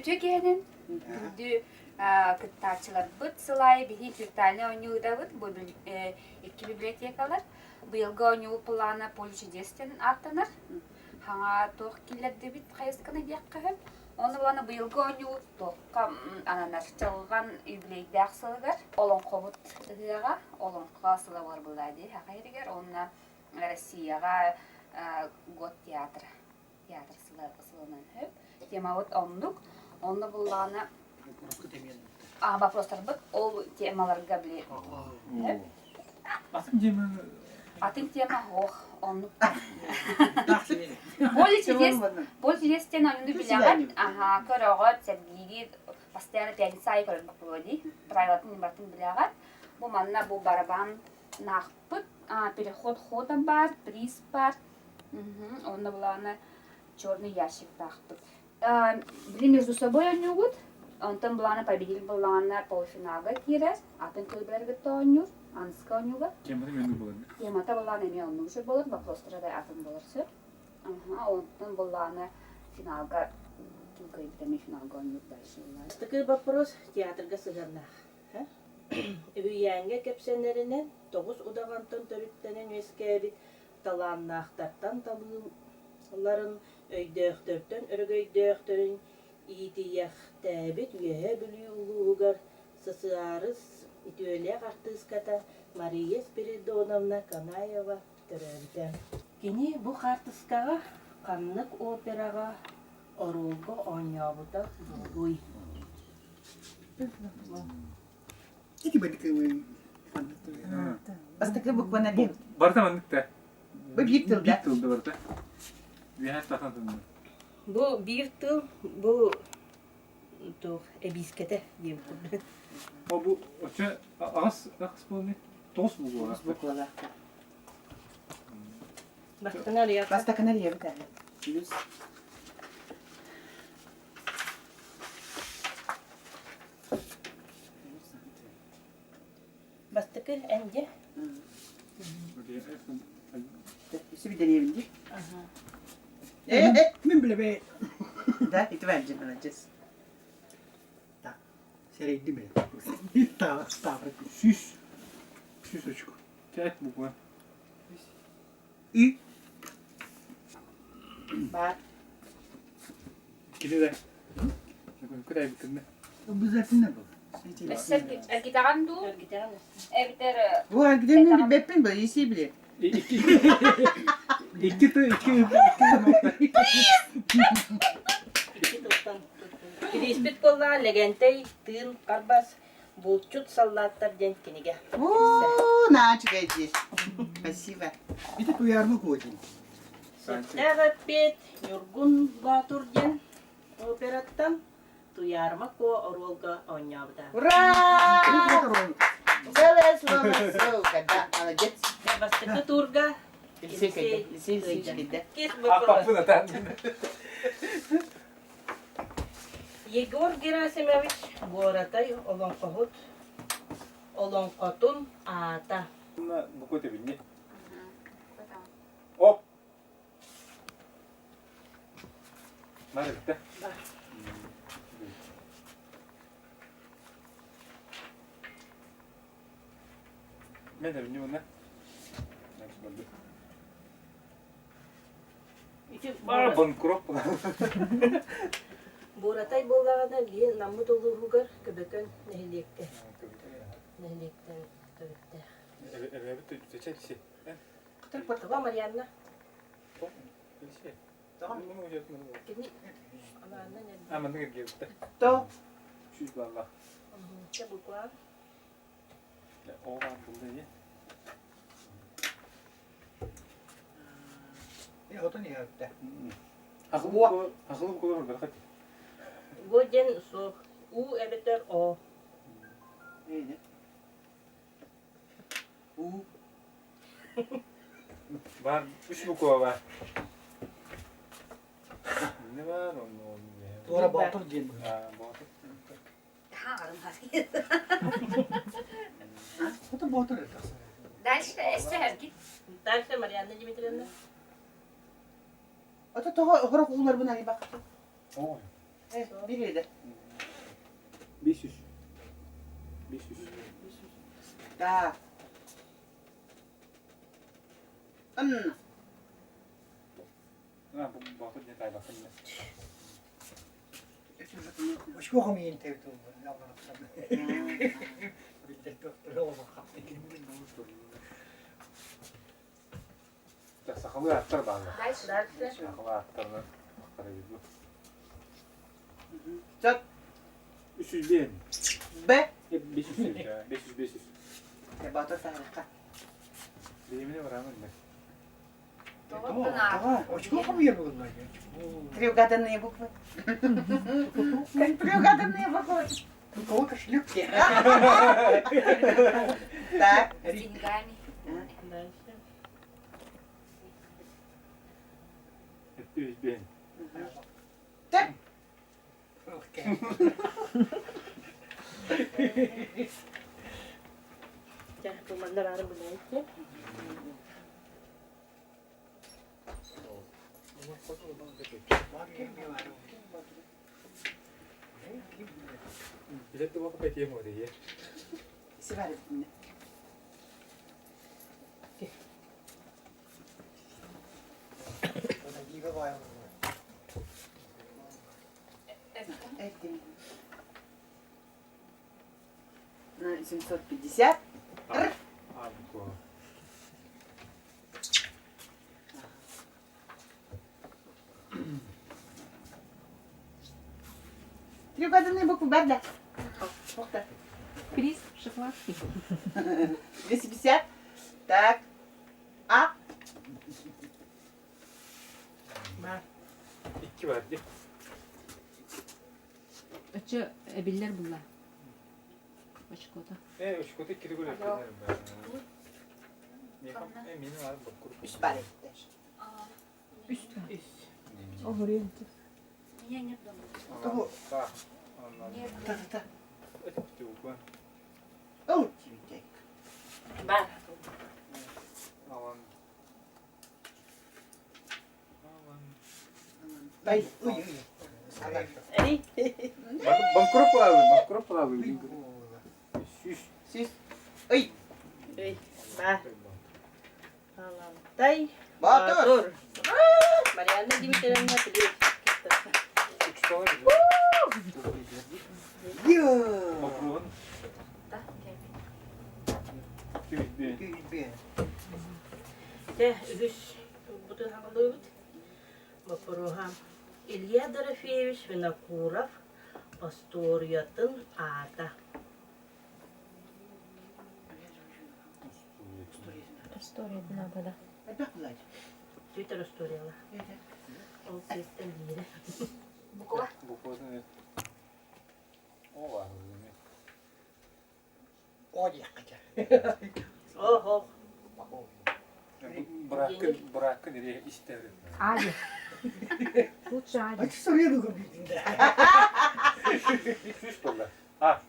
Үтүө киһинин күндү кыттааччыларбыт сыл аайы биһи интеллектуальнай оонньуу ыытабыт. Бу икки библиотекалар. Быйылгы оонньуу плана «Поле чудес» диэн ааттанар. Хаҥа туох киллэрдибит хайысканы диэххэ сөп. Онно булана быйылгы оонньуу туохха ананар чалҕан юбилейдаах сылыгар олоҥхобут ыһыаҕа олоҥхо сыла буолар буоллаа дии саха сиригэр уонна Россияҕа год театра театр сылынан сөп. Темабыт оннук. Онно буллаҕына а вопростарбыт ол темаларга били сөп. Атын тема Атын тема ох оннук. Поле чудес, поле чудес диэн оонньууну билэҕит. Аха, көрөҕүт, сэргиигит, постоянно пятница аайы көрөр буолуо дии. Правилатын барытын билэҕит. Бу манна бу барабан наахпыт, переход хода баар, приз баар. Онно былаана черный ящиктаахпыт. Били между собой оонньуугут, онтон былаана победитель буоллаҕына полуфиналга киирэр, атын көлбөлөр кытта оонньуур, аныска оонньууга. Темата эмиэ буолар. Темата былаана эмиэ оннук сөп буолар, вопростара да атын буолар сөп. Онтон былаана финалга ким кыайбыт эмиэ финалга оонньуур дальше буолар. Бастакы вопрос театрга сыһыаннаах. Үһүйээҥҥэ кэпсэнэринэн, тоҕус удаҕантан төрүттэнэн үөскээбит талааннаахтартан талыыларын, өйдөөхтөртөн өрөгөйдөөхтөрүн иитийэхтээбит Үөһээ Бүлүү улууһугар СССР үтүөлээх артыыската Мария Спиридоновна Канаева төрөөбүтэ. Кини бу хаартыскаҕа ханнык операҕа оруолга оонньообута буолуой? Ити Бастакы букваны Бу барыта маннык да. Бу биир тыл да. Биир тыл да барыта. Үөһээ тахсан тылны. Бу биир тыл, бу туох эбиискэтэ диэн курдук. О бу оччо аҕыс аҕыс буолуой? Тоҕус буквалаах. Буквалаах. Бастакы арыйа. Бастакы арыйабыт ээ. Плюс. Бастакы эн дьэ. Сибидэриэбин дии. Э, Мин билэбэ. Да, ити баар дьэ, молодец. Так, сэрэйдим ээ. Таабыр. Сүүс. Сүүс очко. Пять буква. Ү. Баар. Кини да. Кытайбыккын да. Обязательно был. Өссө эргитэҕин дуу? Эргитэҕин Эбэтэр Бу эргитэн мин билбэппин бу, иси били. Икки икки икки икки Икки тылтан Кирииспит буоллаҕа Лэгэнтэй, Тыын Харбас, Булчут саллааттар диэн кинигэ. Оо, наһаа үчүгэй дии. Спасибо. Ити туйаарма куотин. Сөптөөх эппиэт Ньургун Боотур диэн операттан Туйаарма Куо оруолга оонньообута. Ура! Целое слово да, молодец. Бастакы туурга Елисей кэллэ. Елисей Елисеевич кэллэ. Иккис вопрос. Егор Герасимович Буоратай олоҥхоһут олоҥхотун аата. Буква тэбинни. Оп! Бар эбитэ. Мен тэбинни мына. Банкрот Буоратай буоллаҕына биир Наммыт улууһугар Көбөкөн нэһилиэккэ нэһилиэктэн төрүттээх. Эбэбит төчө Тоҕо Марианна? Кини А маннык эргиэбиттэ. То. Сүүс балла. Чэ буква. Ол баар булда дии. Э, отон иһэттэ. Ахылы ахылы буква барбатах. Го диэн суох. У эбэтэр О. У. Бар үс буква бар. Не бар, он он. Туора Боотур диэн. Боотур. Это Боотур это. Дальше өссө эргит. Дальше Марианна Дмитриевна. Ото тоҕо хорох ууларбын арыйбаккын. Ой. Бириэдэ. 500. 500. Да. Ын. А, бу не тайбакын. Очко хомиин тэбит Сахалыы аттар бааллар. Дальше. Дальше. Сахалыы аттарынан харайбыт. Сөп. 301. Б. 500 500 500. Бата сарыкка. Биримине барамын да. Очко хомуйар буолла. Три угаданные буквы. Три угаданные буквы. У кого кошелек? Так. С деньгами. Дальше. 301. Так. Чэ, бу манна баарын билээччи. Билет туох пэтиэм уодайе. Сибарит мне. Этим. На 750. А, буква. Три угаданные буквы Барда. Приз шоколадки. 250. Так. А. Бар. Икки бар ди. Очо эбиллер булла. Очкота. Э, очкота икки гол эппинер. Э, мени бар боккур. Үс бар Үс. Үс. Меня нет дома. Так. Нет. Та-та-та. Это буква. Оу, тибитек. Бар. Алан. Алан. Ай, ой, ой. Эри. Банкрот плавы, банкрот плавы. Сүүс. Сүүс. Ой. Эй, бар. Алантай. Батыр. Марианна Дмитриевна, привет. Үч доллар. Йоо. Боппуруон. Да, Түбү. Күйбе. Чэ, үгүс бутун хагалыыбыт. Боппуруоха. Илья Дорофеевич Винокуров остуоруйатын аата. История надо, да. Элбэх булаачы. Твиттер остуоруйала. Ол сиэстэн биирэ. Буква. Букватын. О, бар. О диэххэ. Оһо. Быракын, быракын ире истер. Ади. Лучше Ади. Ачы соруйа билдин да. Сүүс доллар. А.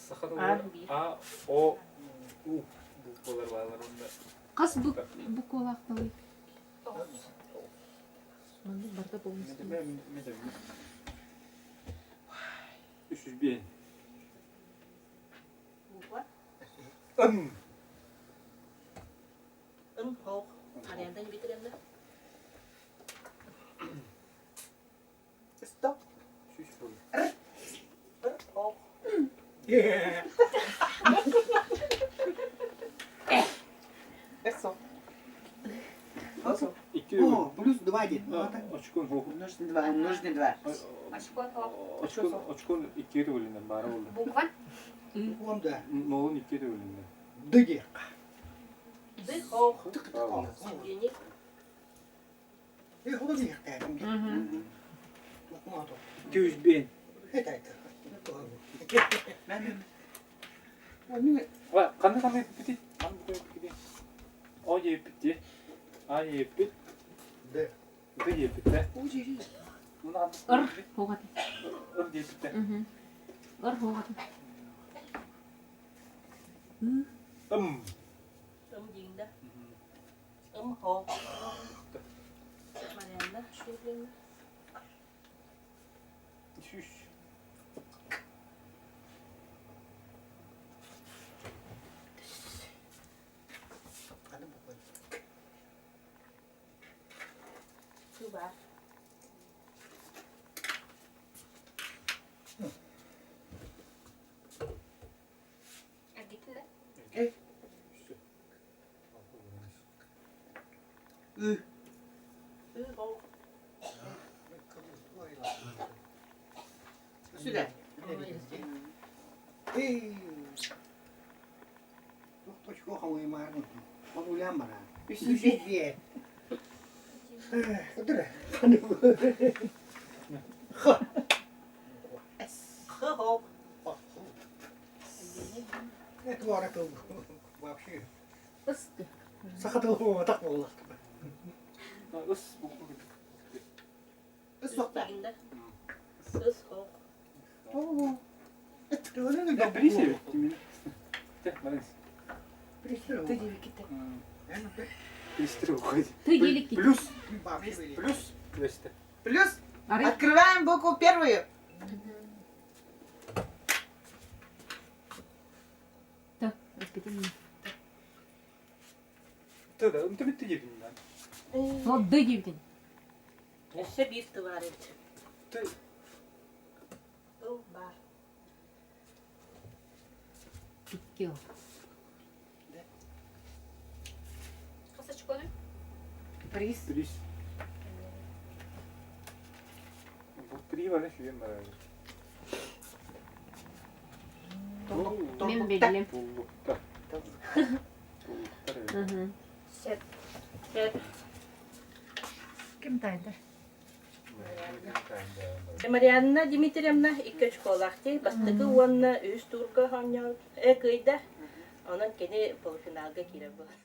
Саха А, биир. А, О, У буквалар баалар онда. Хас буквалаахталый. Маннык барда полностью. 301. Буква. Ын. Ын хоох. Марианна Дмитриевна. Стоп. Сүүс доллар. Ыр хоох. Эсо. Осо. Икки О, плюс два дед. Очкон хох. Нужно два, нужно два. Очко. Очкон, очкон икки төгүлүнэн баара болду. Буква. Он да. Нолун икки төгүлүнэн. Ды диэххэ. Ды хоох. Браво. Евгений. Э, ходу диэххэ. Тукмато. 201. Это это. Ва, кандай кандай бити? Кандай бити? О еппит. А еппит. Ды. Ды еппит. Муна Ыр хоогат. Ыр диэппит. Ыр хоогат. Ым. Ым диин да. Ым-хо. Марианна Шубина. Сүүс. Аны буква. Кыба. Эргитин да? Э. Ы. Ы-хо. Сюда. Эй. Точка хамаймаар. Ол улаан бара. Үс Үс бие. Кыдыр. Х. Х-хо. Это вара тыл. Вообще. Ыс. Саха тылы так боллах. Ыс Ыс суохта. Ыс-хо. О. Да, бери Те, Марис. Ты диэбиккитэ. Быстро уходи. Ты диэбиккит. Плюс. Плюс. Плюс. Плюс. Арый. Открываем букву первую. Т. Эппитин. Ты да, ты ты диэбин да. Ол Д диэбитин. Өссө биир тылаар эбит. Ты Ыл баар. Икки ол. Хас очкону? Приз. Плюс. Бу три валя сүгэн барар. Мен биллим. Буллукта. Буллуктар. Мгм. Сет. Сет. Ким тайда? Марианна Дмитриевна икки очколаах дии. Бастакы уонна үс туурга оонньообут. Э, кыайда. Онон кини полуфиналга киирэр буолар.